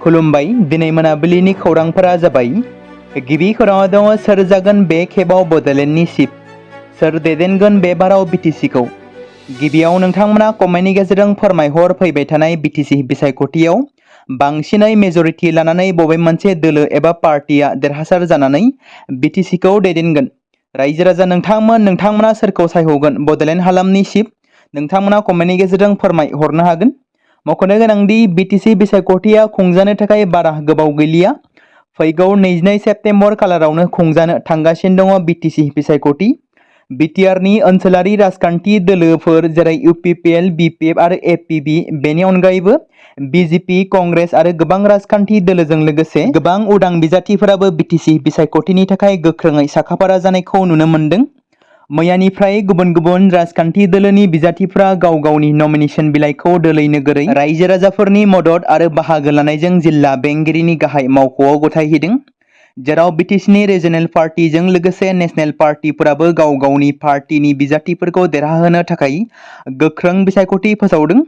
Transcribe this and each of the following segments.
खुलुमबाय दिनै मोनाबिलिनि खौरांफोरा जाबाय। गिबि खौराङाव दङ सोर जागोन बे खेबाव बड'लेण्डनि चिफ, सोर दैदेनगोन बे बाराव बिटिसिखौ। गिबियाव नोंथांमोना कमेन्टनि गेजेरजों फोरमायहर फैबाय थानाय बिटिसि बिसायख'थियाव बांसिनै मेजरिटि लानानै बबे मोनसे दोलो एबा पार्टिया देरहासार जानानै बिटिसिखौ दैदेनगोन। रायजो राजा नोंथांमोना सोरखौ सायख'गोन बड'लेण्ड हालामनि चिफ, नोंथांमोना कमेन्टनि गेजेरजों फोरमायहरनो हागोन। मख'नो गोनांदि बिटिसि बिसायख'थिया खुंजानो थाखाय बारा गोबाव गैलिया। फैगौ 22 सेप्तेम्बर खालारावनो खुंजानो थांगासिनो दङ बिटिसि बिसायख'थि। बिटिआरनि ओनसोलारि राजखान्थि दोलोफोर जेरै इउपिपिएल, बिपिएफ आरो एपिबि, बेनि अनगायैबो बिजेपि, कंग्रेस आरो गोबां राजखान्थि दोलोजों लोगोसे गोबां उदां बिजाथिफोराबो बिटिसि बिसायख'थिनि थाखाय गोख्रोङै साखाफारा जानायखौ नुनो मोन्दों। मैयानिफ्राय गुबुन गुबुन राजखान्थि दोलोनि बिजाथिफ्रा गाव गावनि नमिनेशन बिलाइखौ दोलै नोगोरै रायजो राजाफोरनि मदद आरो बाहागो लानायजों जिल्ला बेंगिरिनि गाहाय मावख'आव गथायहैदों, जेराव बिटिसिनि रिजनेल पार्टिजों लोगोसे नेशनेल पार्टिफोराबो गाव गावनि पार्टिनि बिजाथिफोरखौ देरहाहोनो थाखाय गोख्रों बिसायख'थि फोसावदों।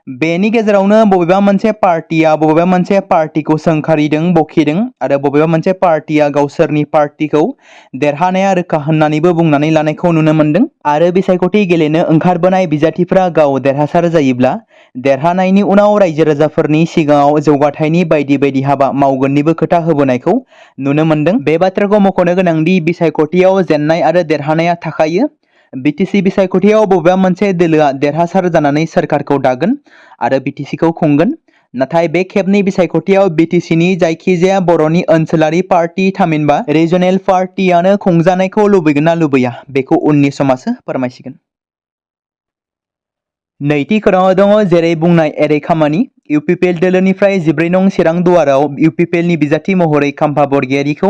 बेनि गेजेरावनो बबेबा मोनसे पार्टिया बबेबा मोनसे पार्टिखौ सोंखारिदों, बखिदों आरो बबेबा मोनसे पार्टिया गावसोरनि पार्टिखौ देरहानाया रोखा होननानैबो बुंनानै लानायखौ नुनो मोन्दों। आरो बिसायख'थि गेलेनो ओंखारबोनाय बिजाथिफ्रा गाव देरहासार जायोब्ला देरहानायनि उनाव रायजो राजाफोरनि सिगाङाव जौगाथायनि बायदि बायदि हाबा मावगोननिबो खोथा होबोनायखौ नुनो मोन्दों। बे बाथ्राखौ मख'नो गोनांदि बिसायख'थियाव जेननाय आरो देरहानाया थाखायो। बिटिसि बिसायख'थियाव बबेबा मोनसे दोलोआ देरहासार जानानै सोरखारखौ दागोन आरो बिटिसिखौ खुंगोन। नाथाय बे खेबनि बिसायख'थियाव बिटिसिनि जायखिजाया बर'नि ओनसोलारि पार्टि थामहिनबा रिजनेल पार्टियानो खुंजानायखौ लुबैगोन ना लुबैया बेखौ उननि समासो फोरमायसिगोन। नैथि खौराङाव दङ जेरै बुंनाय एरै खामानि। इउपिपिएल दोलोनिफ्राय 14 नं चिरां दुवाराव इउपिपिएलनि बिजाथि महरै खाम्फा बरगयारिखौ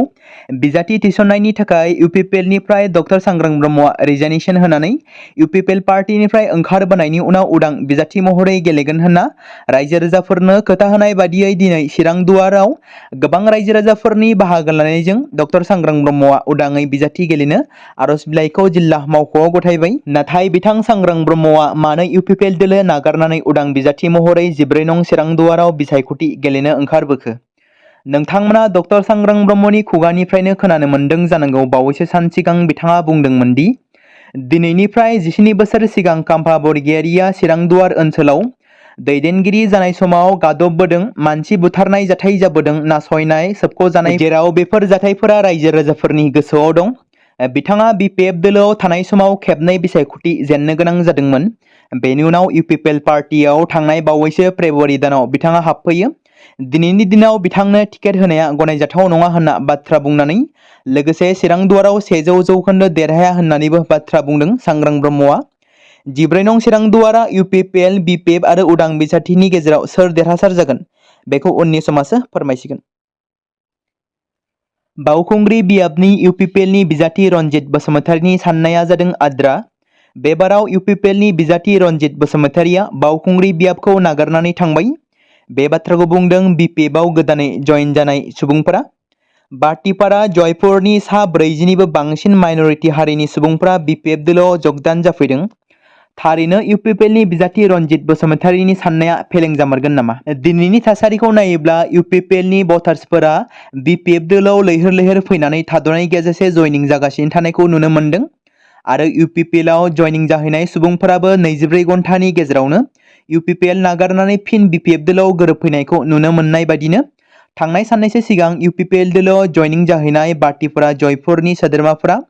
बिजाथि थिसननायनि थाखाय इउपिपिएलनिफ्राय डक्टर सांग्रां ब्रह्मआ रिजाइनेशन होनानै इउपिपिएल पार्टिनिफ्राय ओंखारबोनायनि उनाव उदां बिजाथि महरै गेलेगोन होनना रायजो राजाफोरनो खोथा होनाय बादियै दिनै चिरां दुवाराव गोबां रायजो राजाफोरनि बाहागो लानायजों डक्टर सांग्रां ब्रह्मआ उदाङै बिजाथि गेलेनो आर'ज बिलाइखौ जिल्ला मावख'आव गथायबाय। नाथाय बिथां सांग्रां ब्रह्मआ मानो इउपिपिएल दोलो नागारनानै उदां बिजाथि महरै 14 नं चिरां दुवाराव बिसायख'थि गेलेनो ओंखारबोखो? नोंथांमोना डक्टर सांग्रां ब्रह्मनि खुगानिफ्रायनो खोनानो मोन्दों जानांगौ। बावैसो सान सिगां बिथाङा बुंदोंमोन दि दिनैनिफ्राय 17 बोसोर सिगां खाम्फा बरगयारिया चिरां दुवार ओनसोलाव दैदेनगिरि जानाय समाव गादबबोदों, मानसि बुथारनाय जाथाय जाबोदों, नासयनाय, सोबख'जानाय, जेराव बेफोर जाथायफोरा रायजो राजाफोरनि गोसोआव दं। बिथाङा बिपिएफ दोलोआव थानाय समाव खेबनै बिसायख'थि जेननो गोनां जादोंमोन। बेनि उनाव इउपिपिएल पार्टियाव थांनाय बावैसो फेब्रुवारि दानाव बिथाङा हाबफैयो। दिनैनि दिनाव बिथांनो टिकेट होनाया गनायजाथाव नङा होनना बाथ्रा बुंनानै लोगोसे चिरां दुवाराव 100% देरहाया होननानैबो बाथ्रा बुंदों सांग्रां ब्रह्मआ। 14 नं चिरां दुवारा इउपिपिएल, बिपिएफ आरो उदां बिजाथिनि गेजेराव सोर देरहासार जागोन बेखौ उननि समासो फोरमायसिगोन। बावखुंग्रि बियाबनि इउपिपिएलनि बिजाथि रनजित बसुमतारिनि साननाया जादों आद्रा। बे बाराव इउपिपिएलनि बिजाथि रनजित बसुमतारिया बावखुंग्रि बियाबखौ नागारनानै थांबाय। बे बाथ्राखौ बुंदों बिपिएफआव गोदानै जयेन जानाय सुबुंफोरा। बाटिपारा, जयपुरनि सा 40निबो बांसिन माइनरिटि हारिनि सुबुंफोरा बिपिएफ दोलोआव जगदान जाफैदों। थारैनो इउपिपिएलनि बिजाथि रनजित बसुमतारिनि साननाया फेलें जामारगोन नामा? दिनैनि थासारिखौ नायोब्ला इउपिपिएलनि भटार्सफोरा बिपिएफ दोलोआव लैहोर लैहोर फैनानै थाद'नाय गैयाजासे जयनिं जागासिनो थानायखौ नुनो मोन्दों आरो इउपिपिएलआव जयनिं जाहैनाय सुबुंफोराबो 24 घन्टानि गेजेरावनो इउपिपिएल नागारनानै फिन बिपिएफ दोलोआव गोरोबफैनायखौ नुनो मोननाय बायदिनो थांनाय साननैसो सिगां इउपिपिएल दोलोआव जयनिं जाहैनाय बाटिपारा, जयपुरनि सोद्रोमाफोरा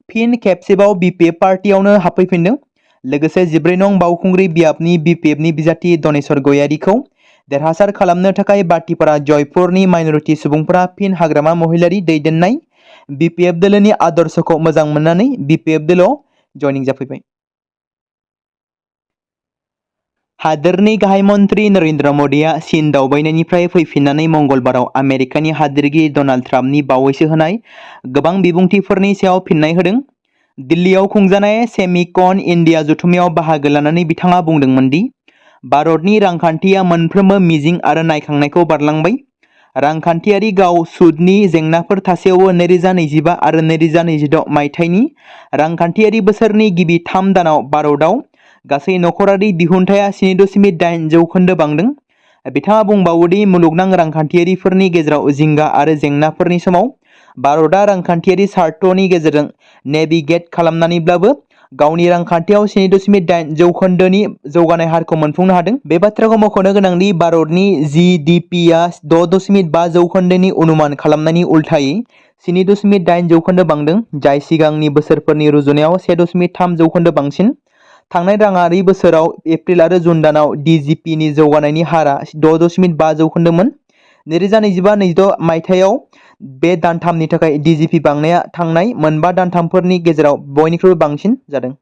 फिन खेबसेबाव बिपिएफ पार्टियावनो हाबफैफिनदों। लोगोसे 14 नं बावखुंग्रि बियाबनि बिपिएफनि बिजाथि दनेश्वर गयारिखौ देरहासार खालामनो थाखाय बाटिपारा, जयपुरनि माइनरिटि सुबुंफोरा फिन हाग्रामा महिलारि दैदेननाय बिपिएफ दोलोनि आदर्शखौ मोजां मोननानै बिपिएफ दोलोआव जयनिं जाफैबाय। हादोरनि गाहाय मन्त्रि नरेन्द्र मदिआ चीन दावबायनायनिफ्राय फैफिननानै मंगलबाराव आमेरिकानि हादोरगिरि डनाल्ड ट्राम्पनि बावैसो होनाय गोबां बिबुंथिफोरनि सायाव फिननाय होदों। दिल्लीयाव खुंजानाय सेमिकन इन्डिया जथुम्मायाव बाहागो लानानै बिथाङा बुंदोंमोन दि भारतनि रांखान्थिया मोनफ्रोमबो मिजिं आरो नायखांनायखौ बारलांबाय। रांखान्थियारि गाव सुदनि जेंनाफोर थासेयावबो 2025 आरो 2026 मायथाइनि रांखान्थियारि बोसोरनि गिबि 3 दानाव भारतआव गासै नखरारि दिहुनथाया 7.8 जौखोन्दो बांदों। बिथाङा बुंबावोदि मुलुगनां रांखान्थियारिफोरनि गेजेराव जिंगा आरो जेंनाफोरनि समाव भारतआ रांखान्थियारि सार्थनि गेजेरजों नेभिगेट खालामनानैब्लाबो गावनि रांखान्थियाव 7.8 जौखोन्दोनि जौगानाय हारखौ मोनफुंनो हादों। बे बाथ्राखौ मख'नो गोनांदि भारतनि GDPआ 6.5 जौखोन्दोनि अनुमान खालामनायनि उल्थायै 7.8 जौखोन्दो बांदों, जाय सिगांनि बोसोरफोरनि रुजुनायाव 1.3 जौखोन्दो बांसिन। थांनाय राङारि बोसोराव एप्रिल आरो जुन दानाव DGPनि जौगानायनि हारआ 6.5 जौखोन्दोमोन। 2025-26 मायथाइयाव बे दानथामनि थाखाय DGP बांनाया थांनाय मोनबा दानथामफोरनि गेजेराव बयनिख्रुइबो बांसिन जादों।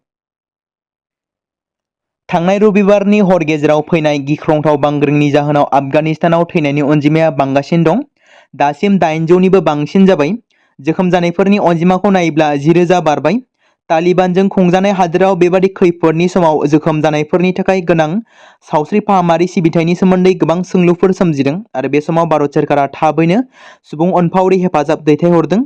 थांनाय रबिबारनि हर गेजेराव फैनाय गिख्रंथाव बांग्रिंनि जाहोनाव आफगानिस्तानाव थैनायनि अनजिमाया बांगासिनो दं। दासिम 800निबो बांसिन जाबाय। जोखोम जानायफोरनि अनजिमाखौ नायोब्ला 10,000 बारबाय। तालिबानजों खुंजानाय हादोराव बेबादि खैफोदनि समाव जोखोम जानायफोरनि थाखाय गोनां सावस्रि फाहामारि सिबिथायनि सोमोन्दै गोबां सोंलुफोर सोमजिदों आरो बे समाव भारत सोरखारा थाबैनो सुबुं अनफावरि हेफाजाब दैथायहरदों।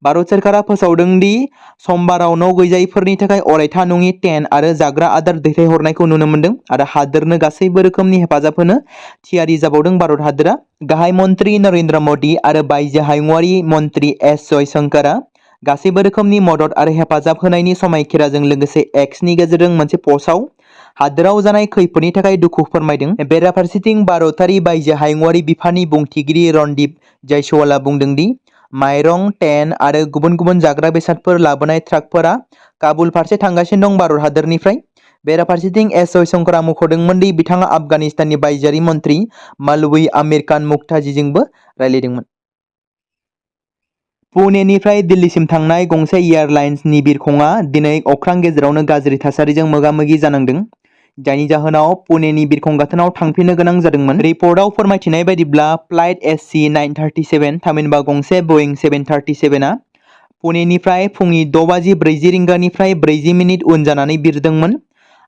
भारत सोरखारा फोसावदों दि समबाराव न' गैजायैफोरनि थाखाय अरायथा नङि टेन्ट आरो जाग्रा आदार दैथायहरनायखौ नुनो मोन्दों आरो हादोरनो गासैबो रोखोमनि हेफाजाब होनो थियारि जाबावदों। भारत हादोरा गाहाय मन्त्रि नरेन्द्र मोदी आरो बायजो हायुङारि मन्त्रि एस जयशंकरआ गासैबो रोखोमनि मदद आरो हेफाजाब होनायनि समायखिराजों लोगोसे एक्सनि गेजेरजों मोनसे पस्टआव हादोराव जानाय खैफोदनि थाखाय दुखु फोरमायदों। बेराफारसेथिं भारतारि बायजो हायुङारि बिफाननि बुंथिगिरि रणदीप जायसवालआ बुंदों दि माइरं, टेन्ट आरो गुबुन गुबुन जाग्रा बेसादफोर लाबोनाय ट्राकफोरा काबुल फारसे थांगासिनो दं। भारत हादोरनिफ्राय बेराफारसेथिं एस जयशंकरआ मुंख'दोंमोन दि बिथाङा आफगानिस्ताननि बायजोआरि मन्त्रि मौलवी आमिर खान मुक्ताजीजोंबो रायज्लायदोंमोन। पुणेनिफ्राय दिल्लीसिम थांनाय गंसे एयारलाइन्सनि बिरखंआ दिनै अख्रां गेजेरावनो गाज्रि थासारिजों मोगा-मोगि जानांदों, जायनि जाहोनाव पुणेनि बिरखं गाथोनाव थांफिननो गोनां जादोंमोन। रिपर्टआव फोरमायथिनाय बायदिब्ला फ्लाइट SC-937 थामहिनबा गंसे बोइं 737आ पुणेनिफ्राय फुंनि 6:40 रिंगानिफ्राय 40 मिनिट उन जानानै बिरदोंमोन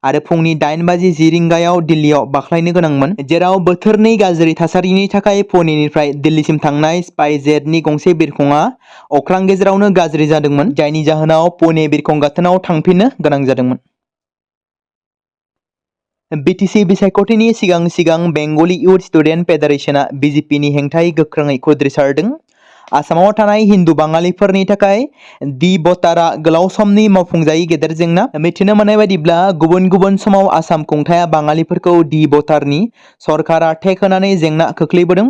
आरो फुंनि 8:10 रिंगायाव दिल्लीयाव बाख्लायनो गोनांमोन, जेराव बोथोरनि गाज्रि थासारिनि थाखाय पुणेनिफ्राय दिल्लीसिम थांनाय स्पाइसजेटनि गंसे बिरखंआ अख्रां गेजेरावनो गाज्रि जादोंमोन, जायनि जाहोनाव पुणे बिरखं गाथोनाव थांफिननो गोनां जादोंमोन। BTC बिसायख'थिनि सिगां बेंगली इउथ स्टुडेन्ट फेडारेशनआ BJPनि हेंथायै गोख्रोङै खुद्रिसारदों। आसामाव थानाय हिन्दु बाङालिफोरनि थाखाय दि भटारआ गोलाव समनि मावफुंजायै गेदेर जेंना। मिथिनो मोननाय बायदिब्ला गुबुन गुबुन समाव आसाम खुंथाया बाङालिफोरखौ दि भटारनि सरकारा टेक होनानै जेंना खोख्लैबोदों,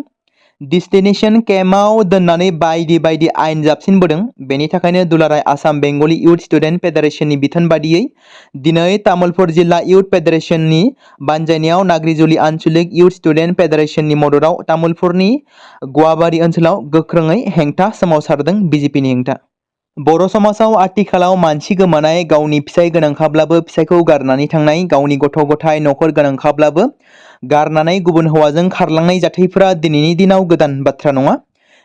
डेस्टिनेशन केम्पआव दोननानै बायदि बायदि आयेन जाबसिनबोदों। बेनि थाखायनो दुलाराय आसाम बेंगली इउथ स्टुडेन्ट फेडारेशननि बिथोन बादियै दिनै तामुलपुर जिल्ला इउथ फेडारेशननि बानजायनायाव नाग्रिजुलि आन्सलिक इउथ स्टुडेन्ट फेडारेशननि मददआव तामुलपुरनि गुवाबारि ओनसोलाव गोख्रोङै हेंथा सोमावसारदों। BJPनि हेंथा। बर' समाजाव आथिखालाव मानसि गोमानाय, गावनि फिसाय गोनांखाब्लाबो फिसायखौ गारनानै थांनाय, गावनि गथ' गथाय नखर गोनांखाब्लाबो गारनानै गुबुन हौवाजों खारलांनाय जाथायफोरा दिनैनि दिनाव गोदान बाथ्रा नङा।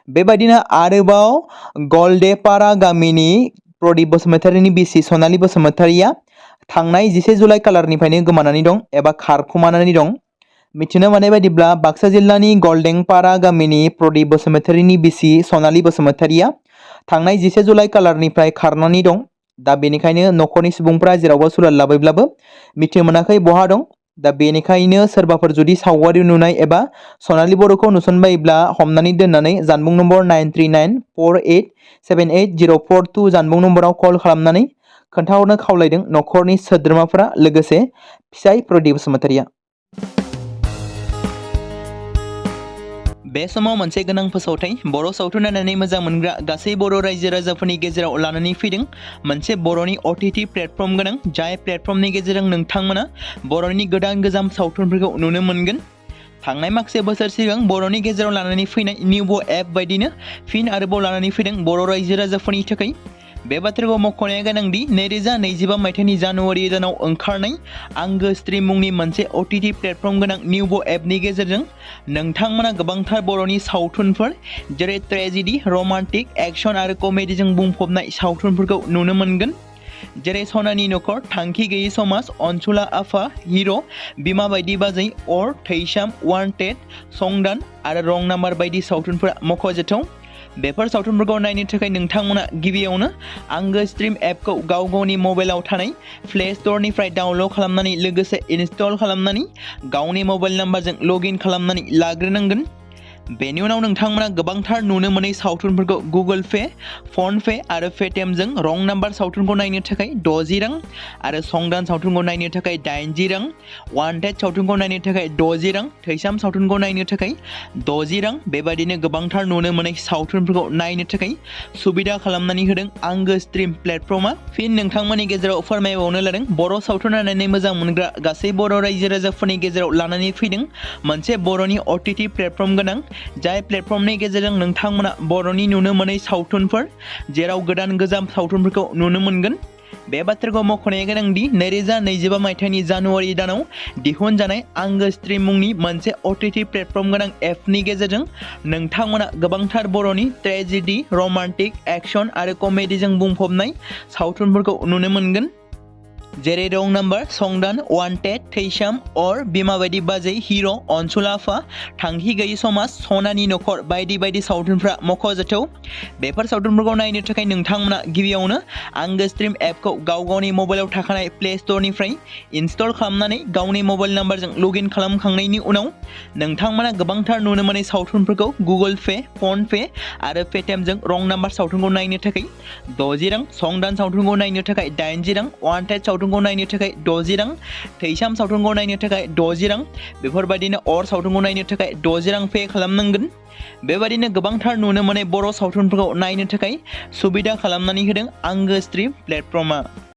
बेबायदिनो आरोबाव गलदेपारा गामिनि प्रदीप बसुमतारीनि बिसि सनालि बसुमतारीया थांनाय 11 जुलाइ खालारनिफ्रायनो गोमानानै दं एबा खारखुमानानै दं। मिथिनो मोननाय बायदिब्ला बाक्सा जिल्लानि गलदेपारा गामिनि प्रदीप बसुमतारीनि बिसि सनालि बसुमतारीया थांनाय 11 जुलाइ खालारनिफ्राय खारनानै दं। दा बेनिखायनो नखरनि सुबुंफ्रा जेरावबो सुलाद लाबायब्लाबो मिथिनो मोनाखै बहा दं। दा बेनिखायनो सोरबाफोर जुदि सावगारि नुनाय एबा सनालि बर'खौ नुसनबायोब्ला हमनानै दोननानै जानबुं नम्बर 9394878042 जानबुं नम्बराव कल खालामनानै खोन्थाहरनो खावलायदों नखरनि सोद्रोमाफोरा, लोगोसे फिसाय प्रदीप बसुमतारीया। बे समाव मोनसे गोनां फोसावथाय बर' सावथुन नायनानै मोजां मोनग्रा गासै बर' रायजो राजाफोरनि गेजेराव लानानै फैदों मोनसे बर'नि OTT प्लेटफर्म गोनां, जाय प्लेटफर्मनि गेजेरजों नोंथांमोना बर'नि गोदान गोजाम सावथुनफोरखौ नुनो मोनगोन। थांनाय माखासे बोसोर सिगां बर'नि गेजेराव लानानै फैनाय निउबो एप बायदिनो फिन आरोबाव लानानै फैदों बर' रायजो राजाफोरनि थाखाय। बे बाथ्राखौ मख'नाया गोनांदि 2025 मायथाइनि जानुवारि दानाव ओंखारनाय आंगो स्ट्रिम मुंनि मोनसे OTT प्लेटफर्म गोनां निउबो एपनि गेजेरजों नोंथांमोना गोबांथार बर'नि सावथुनफोर जेरै ट्रेजेडि, रमान्टिक, एक्सन आरो कमेडिजों बुंफबनाय सावथुनफोरखौ नुनो मोनगोन, जेरै सनानि नखर, थांखि गैयै समाज, अनसुला आफा, हिर', बिमा बायदि बाजै, अर, थैसाम, वान्टेड, संदान आरो रं नाम्बार बायदि सावथुनफोरा मख'जाथाव। बेफोर सावथुनफोरखौ नायनो थाखाय नोंथांमोना गिबियावनो आंगो स्ट्रिम एपखौ गाव गावनि मबाइलाव थानाय प्ले स्ट'रनिफ्राय डाउनल'ड खालामनानै लोगोसे इनस्टल खालामनानै गावनि मबाइल नाम्बारजों लगइन खालामनानै लाग्रोनांगोन। बेनि उनाव नोंथांमोना गोबांथार नुनो मोनै सावथुनफोरखौ गुगोल पे, फन पे आरो पेटिएमजों रं नाम्बार सावथुनखौ नायनो थाखाय 60 रां आरो संदान सावथुनखौ नायनो थाखाय 80 रां, वान्टेड सावथुनखौ नायनो थाखाय 60 रां, थैसाम सावथुनखौ नायनो थाखाय 60 रां बेबायदिनो गोबांथार नुनो मोनै सावथुनफोरखौ नायनो थाखाय सुबिदा खालामनानै होदों आंगो स्ट्रिम प्लेटफर्मा। फिन नोंथांमोननि गेजेराव फोरमायबावनो लादों बर' सावथुन नायनानै मोजां मोनग्रा गासै बर' रायजो राजाफोरनि गेजेराव लानानै फैदों मोनसे बर'नि OTT प्लेटफर्म गोनां, जाय प्लेटफर्मनि गेजेरजों नोंथांमोना बर'नि नुनो मोनै सावथुनफोर जेराव गोदान गोजाम सावथुनफोरखौ नुनो मोनगोन। बे बाथ्राखौ मख'नाया गोनांदि 2025 मायथाइनि जानुवारि दानाव दिहुनजानाय आंगो स्ट्रिम मुंनि मोनसे OTT प्लेटफर्म गोनां एपनि गेजेरजों नोंथांमोना गोबांथार बर'नि ट्रेजेडि, रमान्टिक, एक्शन आरो कमेडिजों बुंफबनाय सावथुनफोरखौ नुनो मोनगोन। जेरै रं नाम्बार, संदान, वान्टेड, थैसाम, अर, बिमा बायदि बाजै, हिर', अनसुला आफा, थांखि गैयि समाज, सनानि नखर बायदि बायदि सावथुनफ्रा मख'जाथाव। बेफोर सावथुनफोरखौ नायनो थाखाय नोंथांमोना गिबियावनो आंगो स्ट्रिम एपखौ गाव गावनि मबाइलाव थाखानाय प्ले स्ट'रनिफ्राय इनस्टल खालामनानै गावनि मबाइल नाम्बारजों लगइन खालामखांनायनि उनाव नोंथांमोना गोबांथार नुनो मोनै सावथुनफोरखौ गुगोल पे, फन पे आरो पेटिएमजों रं नाम्बार सावथुनखौ नायनो थाखाय 60 रां, संदान सावथुनखौ नायनो थाखाय 80 रां, वान्टेड सावथुनखौ नायनो थाखाय 60 रां, थैसाम सावथुनखौ नायनो थाखाय 60 रां बेफोरबायदिनो अर सावथुनखौ नायनो थाखाय 60 रां पे खालामनांगोन। बेबायदिनो गोबांथार नुनो मोनै बर' सावथुनफोरखौ नायनो थाखाय सुबिदा खालामनानै होदों आंगो स्ट्रिम प्लेटफर्मा।